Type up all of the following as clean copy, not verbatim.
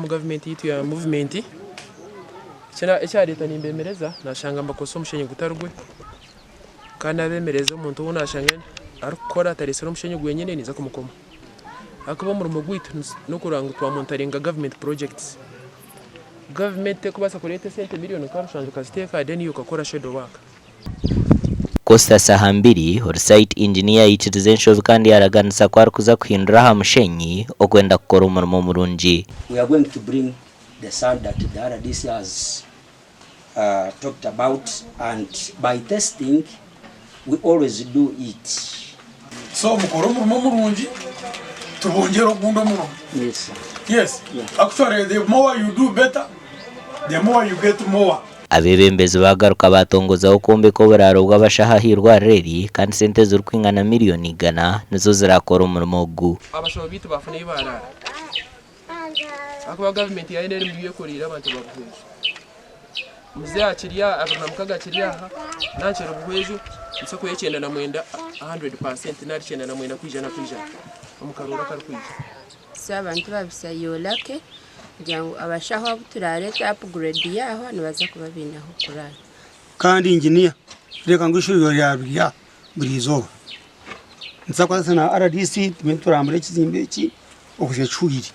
omu gavumenti yaitu ya muvumenti. Ekyareeta nimbemereza nashanga nibakozesa omushenyi gutari gwe kandi nabemereza omuntu ou nashanga arikukora ataretsire omushenyi gwenyine ninza kumukoma ahakuba omurimo gwaitu n'okureba ngu twamonitaringa gavumenti projects. Gavumenti terikubaasa kureeta esente miriyoni nka rushanju ekaziteeka aha then iwe okakora shadow work. Costa Sahambiri, ori site engineer yaikiriza enshobi kandi yaraganisa ku arikuza kuhindura aha mushenyi okwenda kukora omurimo murungi. We are going to bring the sand that the rdc has talked about and by testing we always do it. So mukore omurimo murungi tubongyere ogundi omurimo. Yes sir. Yes. Yeah. Actually the more you do better, the more you get more. Abeebembezi baagaruka baatongozaho kwombeka oburaaro bw'abashaho aha irwariro eri kandi sente ezirikwingana miriyoni igana nizo ziraakore omurimo ogu. Abashaho baitu baafuna ei baaraara ahakuba gavumenti yaayo n'eri mubi ekoreire abantu ba Buhweju. Mzee akiri aha, 26 akiri aha, nankiri Buhweju nituza kuha 99 100% nari 99% omu karuuru akarikwija. So abantu babisa you're lucky kugira ngu abashaho abu turareete upgrade yaho nibaza kuba baine ah'okuraara. Kandi inginiya reeka ngu eishuriro ryarurya buri izooba. Nituza kukwatisa na rdc tugume niturambura ekizimbe eki okuhitsya kihwire.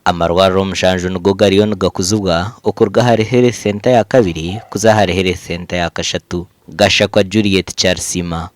Amarwariro mushanju nigo gariyo nigakuzibwa okuruga ahari Health Centre ya kabiri kuza ahari Health Centre ya kashatu. Gashakwa Juliet Kyarisiima.